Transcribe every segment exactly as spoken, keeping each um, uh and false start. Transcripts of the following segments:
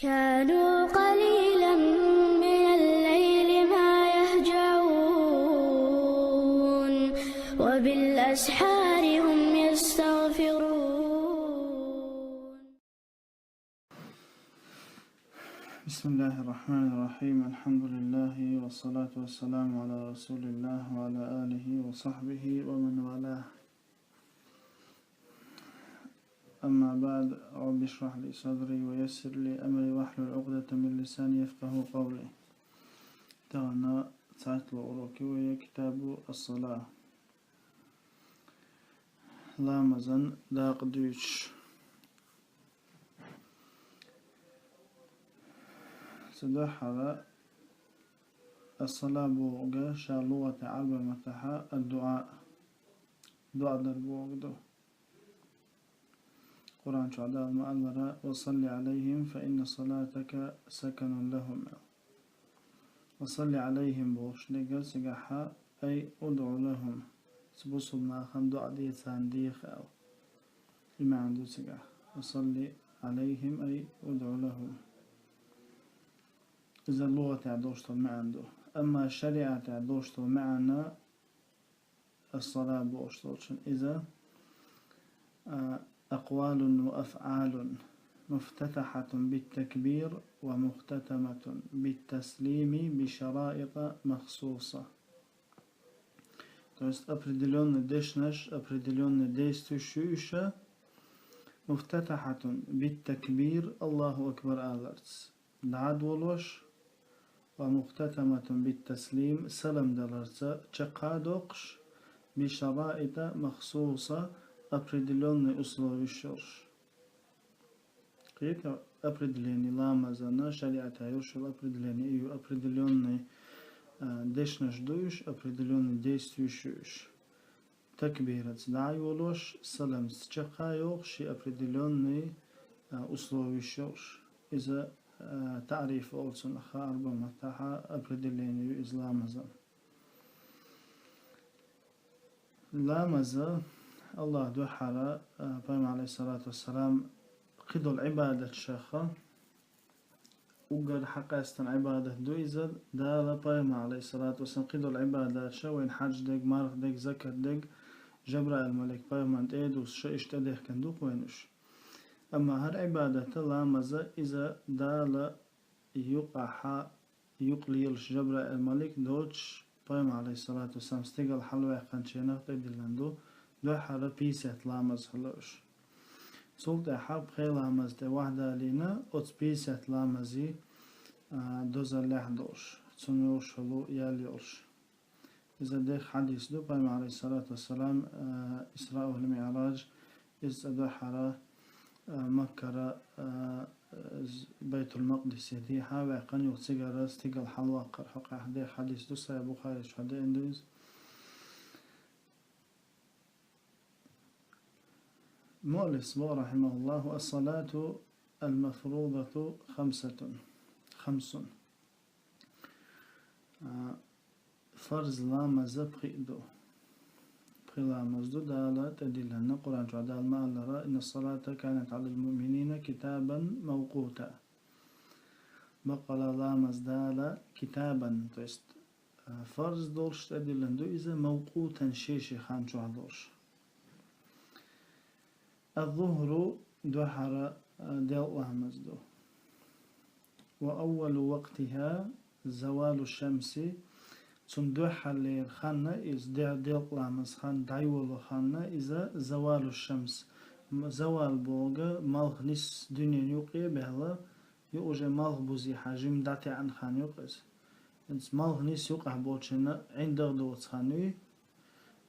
كانوا قليلا من الليل ما يهجعون، وبالأسحار هم يستغفرون. بسم الله الرحمن الرحيم. الحمد لله والصلاة والسلام على رسول الله وعلى آله وصحبه ومن والاه. أما بعد، رب اشرح لي صدري ويسر لي أمري واحلل عقدة من لساني يفقهوا قولي. Тахана цхьайтталгӀа урок я вай, китабу ас-салат. Ламазан дакъа дуьйцуш. Цу дуьххьара ас-салат бохург ша лугӀатехь, Ӏарбойн маттахь ад-дуӀа, дуӀа дар бохург ду. Къуръан чохь Дала ма-аллара: «Ва салли Ӏалайхим, фа инна салатака саканун лахум», аьлла. «Ва салли Ӏалайхим» бохуш дерг цигахь, ай удӀу лахум, цу бусулба нахана дуӀа де царна, деха аьлла. И маьӀна ду цигахь: «Ва салли Ӏалайхим», ай удӀу лахум. Иза лугӀатехь долуш долу маьӀна ду. Амма шариӀатехь долуш долу маьӀна ас-салат бохуш долчун, иза, а, акъвалун ва афӀалун, муфтатахьатун бит-такбир ва мухтатаматун бит-таслими би шараита махсуса. То есть определённый дешнаш, определённый действующуьша, муфтатахьатун бит-такбир, Аллаху акбар аларца дӀадолош, ва мухтатаматун бит-таслим, салам даларца чекхъа а доккхуш, би шараита махсуса, определённый условиеш йолуш. Кхета определение ламазана, шариӀатехь йолуш йолу определение, и ю определённый, а, дешнаш ду уьш, определённый действующуьш. Такбираца дӀа а йолош, саламца чекхъа а йоккхуш, ши определённый, а, условиеш йолуш. Иза, а, таъриф олу цунах, Ӏарбойн маттахь определение ю иза ламазан. Ламаза Аллаха дуьххьара, а, Пайхамар, Ӏалайхиссалату вассалам, кхидолу Ӏибадатшаха уггар хьакъаьстина Ӏибадат ду иза. Дала Пайхамар, Ӏалайхиссалату вассалам, кхидолу Ӏибадатша, вайн хьаьж дерг, марха дерг, закат дерг, Жабраил-малик Пайхамарна тӀе а дуссуш, иштта тӀедехкина ду-кх вайна уьш. Амма хӀара Ӏибадата, ламаза, иза Дала юкъахь юкъ лелаш Жабраил-малик доцуш, Пайхамар, Ӏалайхиссалату вассалам, стигала хьалаваьккхинчу хенах тӀедиллина ду, дуьххьара пятьдесят ламаз хилла уьш. Цул тӀаьхьа пхи ламаз тӀе ваьхьа далийна, оцу пятьдесят ламазан, а, дозаллехь долуш, цунна йолуш йолу ял йолуш. Иза дехха хьадис ду, Пайхамар, Ӏалайхиссалату вассалам, а, Исраъ вал МиӀраж, иза цӀа дуьххьара, а, Маккара, а, з-, Байтул-Макъдисе дехьа а ваьккхина, юха цигара стигала хьалаваккхар хьокъехь, дехха хьадис ду, Сахьихь Бухари чохь деана ду иза. Муаллифа боху, рахьимахуллаху: «Ас-салату ал-мафрудату хамсатун, хамсун». А, фарз ламаза пхиъ ду. Пхи ламаз ду Дала тӀедиллина, Къуръан чохь Дала ма-аллара: «Инна салата канат Ӏалал муъминина китабан мавкъута». Баккъала ламаз Дала китабан, то есть, а, фарз долуш тӀедиллина ду иза, мавкъутан, шен-шен хан чохь долуш. Аз-зухру дуьххьара, а, делкъа ламаз ду. Ва аввалу вакътиха завалу шамси, цунна дуьххьарлера хан иза, де-, делкъа ламаз хан дӀайолу хан иза завалу шамс. М-, завал бохург малх нис дуьненан юккъе а баьлла, юкъ уже малх бузийхьа жимма дӀатаьӀна хан ю-кх иза. ХӀинца малх нис юкъахь болчунна ӀиндагӀ доцу хан юй.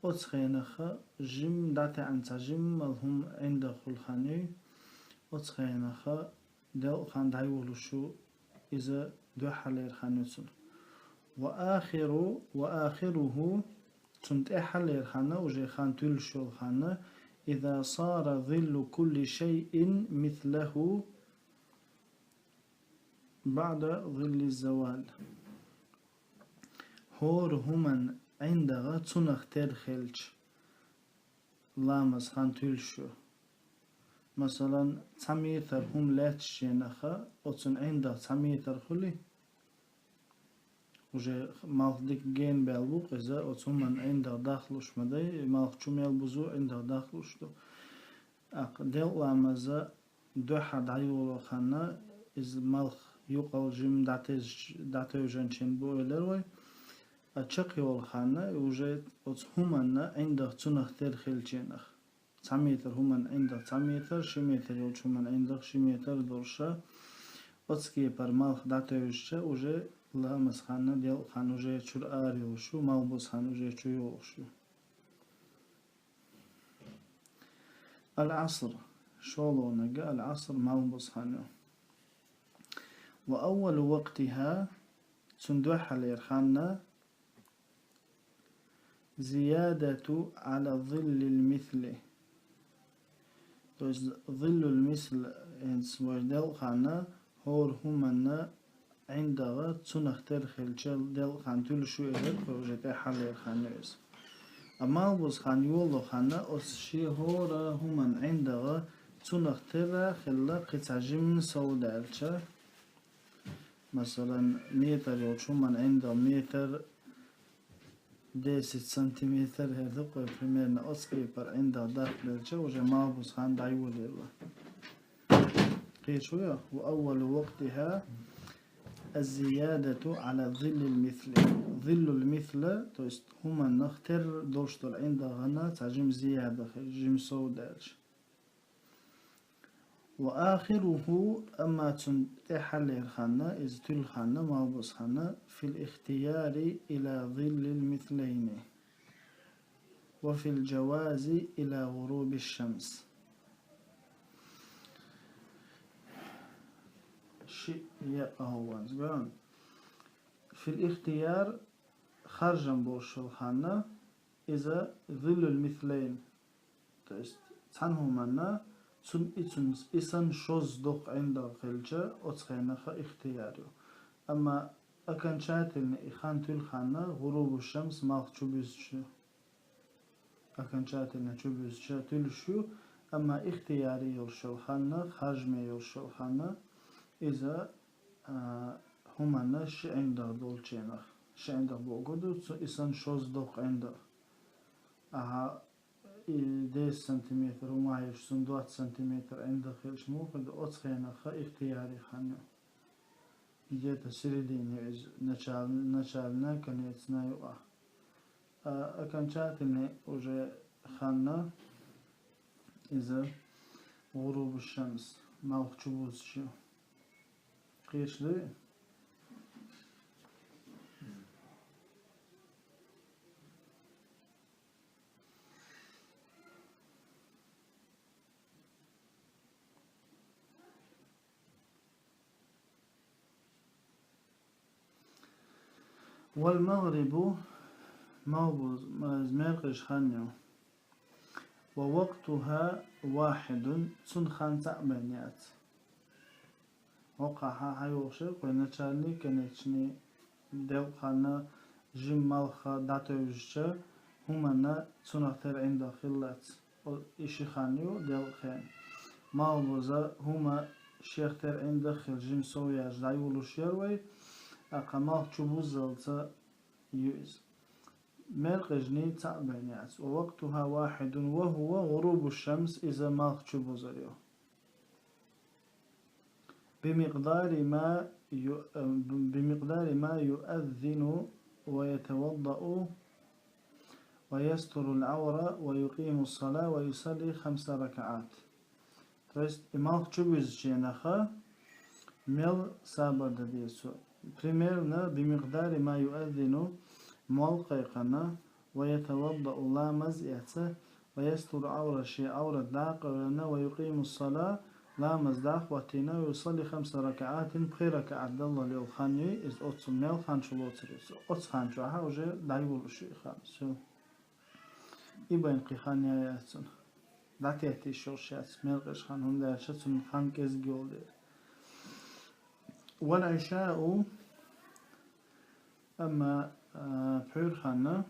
Оцу хенахха жимма дӀатаьӀна цхьа жимма хӀума ӀиндагӀ хуьлу хан юй. Оцу хенахха делкъа хан дӀайолуш ю, иза дуьххьарлера хан ю цунна. Ва ахиру, ва ахируху, цунна тӀаьххьарлера хан, уже хан туьллуш йолу хан, иза сара зиллу кулли шайин мислаху баъда зилли завал. ХӀора хӀуман ӀиндагӀ цунах тера хилча, ламаз хан туьллуш ю. Масалан, цхьа метр хӀума лаьттача хенахьа, оцун ӀиндагӀ цхьа метр хуле, уже малх дика гена баьлла бу-кх иза, оцу хӀуман ӀиндагӀ дахлуш ма дай, малх чу мел бузу, ӀиндагӀ дахлуш ду. ТӀаккха делкъа ламаза дуьххьара дӀайолалу ханна, иза малх юкъал жима дӀатезача-, дӀатевжанча хана бу элира вай. А чакхйолу ханна, уже оцу хӀуманна ӀиндагӀ цунах тера хилча хенахьа. Цхьа метр хӀуман ӀиндагӀ цхьа метр, ши метр йолчу хӀуман ӀиндагӀ ши метр долуша, оцу кепара малх дӀатевжича, уже ламаз ханна, делкъа ханна уже чуьра ара йолуш ю, малх буза ханна уже чу йолуш ю. Ал-Ӏаср. ШолгӀаниг ал-Ӏаср, малх буза хан ю. Ва аввалу вакътихьа, цунна дуьххьарлера ханна, зиядату Ӏала зиллил мисли. То есть зиллул мисл, хӀинца вай делкъа ханна, хӀора хӀуманна ӀиндагӀа цунах тера хилча делкъа хан туьлуш ю, элира вай, уже тӀаьххьарлера хан ю иза. Амма малх буза хан йолалу ханна, оцу шен хӀора хӀуман ӀиндагӀа цунах тера хилла кхин цхьа жимма сов даьлча, масалан, метр йолчу хӀуман ӀиндагӀ метр десять сантиметр хӀара ду-кх вай, примерно оцу кепара ӀиндагӀ дахделча, уже малх буза хан дӀайолаелла. Кхеташ вуй? Ва аввалу вакътихьа аз-зиядату Ӏала зиллил мисли. Зиллул мисла, то есть хӀуманах тера долуш долу ӀиндагӀана цхьа жима зияда хилча, жима сов даьлча. Ва ахирухьу, амма цунна тӀаьххьарлера ханна, иза туьллу ханна, малх буза ханна, фил ихтияри ила зиллил мислайни. Ва фил джавази ила гӀурубиш шамс. Ши якъа хӀу ванза ган. Фил ихтияр харжам болуш йолу ханна, иза зиллул мислайн. То есть, цхьана хӀуманна, цун и цун, и санна шозза доккха ӀиндагӀ хилча, оцу хенахьа ихтияр ю. Амма окончательно и хан туьллу ханна гӀурубу шамс малх чу буьзча, окончательно чу буьзча туьллуш ю, амма ихтияри йолуш йолу ханна, харжаме йолуш йолу ханна, иза, а, хӀуманна ши ӀиндагӀ долчу хенахь. Ши ӀиндагӀ бохург ду, цу и санна шозза доккха ӀиндагӀ. Ахьа и десять сантиметр хӀума хьаьжча, цунна двадцать сантиметр ӀиндагӀ хилча муха ду, оцу хенахьа ихтияри хан ю. Где-то середине иза, начал-, начальная, конечная юкъахь. А окончательный уже ханна иза гӀурубу шамс, малх чу буьзча. Кхеташ дуй? Вал магърибу, малх буза, ма-, меркъаж хан ю. Ва вакътуха вахьидун, цун хан цхьаъ бен яц. ХӀокхахьа хьайолуш яра кхуьнан начальный, конечный, делкъа ханна жима малх дӀатевжича, хӀуманна цунах тера ӀиндагӀ хиллалц. О, и ши хан ю делкъа хенан. Малх буза хӀума шех тера ӀиндагӀ хилла жима сов яьлча дӀайолалуш яра вай, тӀаккха малх чу буззалца ю иза. Меркъажний цхьаъ бен яц. Ва вакътуха вахьидун ва хӀува гӀурубу шамс, иза малх чу бузар ю. Бимикъдари ма ю-, бимикъдари ма юаззину ва ятаваддау ва ястурул авра ва юкъимус сала ва юсалли хамса ракаат. То есть, и малх чу буьзча хенахьа мел сабар дан деза цо. Примерно, бимикъдари ма юаззину, молла кхайкхина, ва ятаваддау, ламаз эцна, ва ястуру авра, шен аврат дакъа а вина, ва юкъиму сала, ламаз дӀахӀоттийна, ва юсалли хамса ракаатин, пхи ракаат даллал йолу хан ю, иза оцу мел хан чу лоцур ю. Оцу хан чохь уже дӀайолалуш ю и хан. Всё. И бен кхин хан яц цунна. ДӀатетта йиш йолуш яц меркъаж хан, хӀунда аьлча цунна хан кӀезиг йолу дела. Вал Ӏишау, амма, а, пхьуьйра ханна,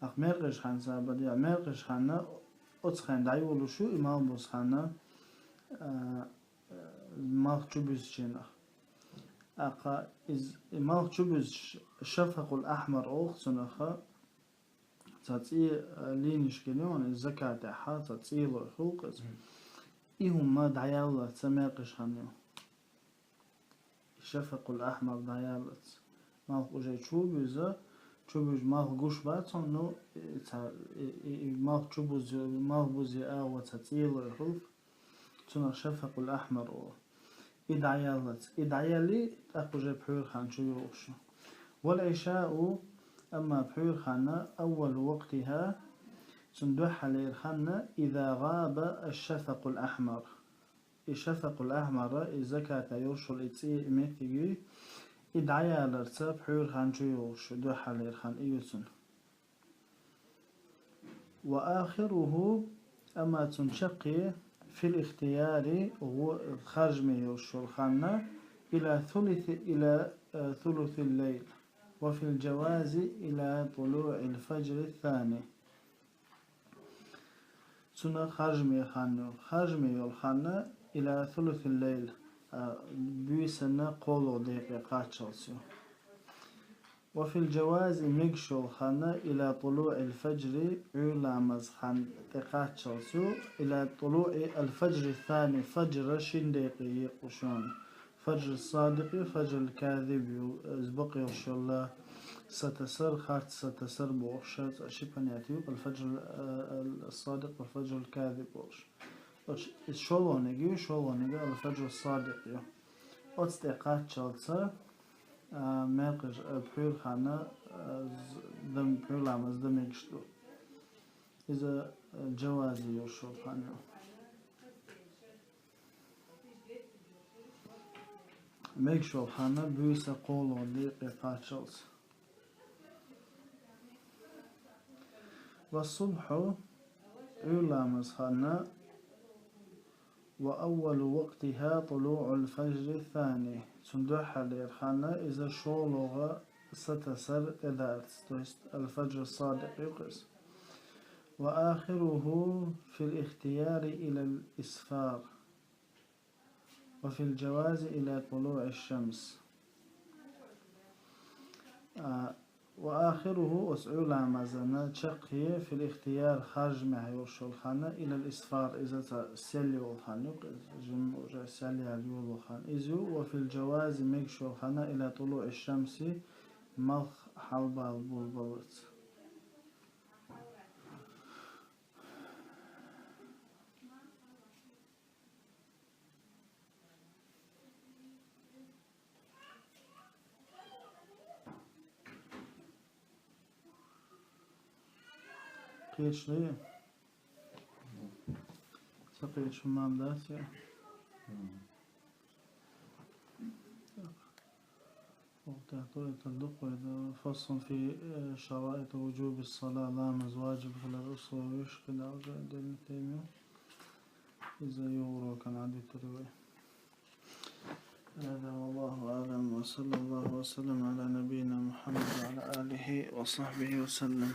Ах, маькъижа ханна сабадя, маькъижа ханна оцу хенахь дӀайолуш ю и малх бузу ханна, а, а, малх чу буьзучу хенахь. Аккха иза, и малх чу буьзуш, шафакъул ахьмар олу цунах, цхьа цӀе, а, лийнаш гина ю, и закатехь, цхьа цӀе лой хуьлу иза. И хӀума дӀаяллалц маькъижа ханна ю. Шафакъул ахьмар дӀаяллалц. Малх уже чу буьзу, чу буьзуш малх гуш бац хьуна, ну, и ца, и, и, и малх чу буьзу, малх буьзу агӀо цхьа цӀе лой хуьлу, цунах шафакъул ахьмар олу. И дӀаяллалц. И дӀаяллалц, тӀаккха уже пхьуьйра хан чу йогӀуш ю. Вал Ӏишау, амма пхьуьйра хан, аввалу вакътихӀа, цуьнан дуьххьарлера хан, иза гӀаба аш-шафакъул ахьмар. И шафакъул ахьмар, и заката йолуш йолу и цӀе, и меттиг ю, и дӀаяларца пхьуьйра хан чу йогӀуш ю, дуьххьарлера хан и ю цуьнан. Ва ахируху, амма цуьнан чаккхе, фил ихтияри, гӀо-, харжаме йолуш йолу хан, ила сулуси-, ила, э, сулусил лайл, ва фил джавази ила тулуӀил фаджри сани. Цуьнан харжаме хан ю. Харжаме йолу хан ила сулусил лайл, а, буьйсанна кхоалгӀа декъе кхаччалц ю. Ва фил джавази, мегаш йолу хан, ила тулуӀил фаджри, Ӏуьйра ламаз хан тӀекхаччалц ю, ила тулуӀи ал-фаджри сани, фаджра шина декъе екъуш йолу. Фаджр садикъ ю, фаджр казиб ю, иза бакъ йолуш йолу сатасар, харц сатасар бохуш, цхьа ши понятие ю, ал-фаджр, а, ал-садикъ вал фаджр казиб бохуш. Оцу, иза шолгӀаниг ю, шолгӀаниг ал-фаджр садикъ ю. Оцу тӀе кхаччалца, а, маькъижа, а, пхьуьйра хан, а, з-, дан, пхьуьйра ламаз дан мегаш ду. Иза, а, джавази йолуш йолу хан ю. Мегаш йолу хан буьйса кхоалгӀа декъе кхаччалц. Ва субхьу, Ӏуьйра ламаз хан, ва аввалу вакътихӀа тулуӀул фаджри сани, цуьнан дуьххьарлера хан, иза шолгӀа сатасар тӀедарца, то есть ал-фаджр садикъ ю иза. Ва ахируху фил ихтияри илал исфар. Ва фил джавази ила тулуӀиш шамс. А, ва ахируху, оцу Ӏуьйра ламазан чаккхе, фил ихтияр, харжамехь йолуш йолу хан, илал исфар, иза цхьа сел йолу хан ю, жимма уже сел яьлла йолу хан иза ю, ва фил джавази, мегаш йолу хан, ила тулуӀиш шамси, малх хьалабала болабаллалц. Кхечу ду? Ца кхечу хӀумам дац я? Мгм. ТӀаккха тӀоьйтар ду кхойда. فصل في شرائط وجوب الصلاة, ламаз ваджиб хилар условиеш кхидӀа уже дина тема ю. Иза юха урокан Ӏадуьтур ю вай. هذا والله أعلم، وصلى الله وسلم على نبينا محمد وعلى آله وصحبه وسلم.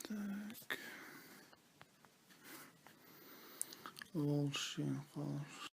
Так. Лолшин, лолшин.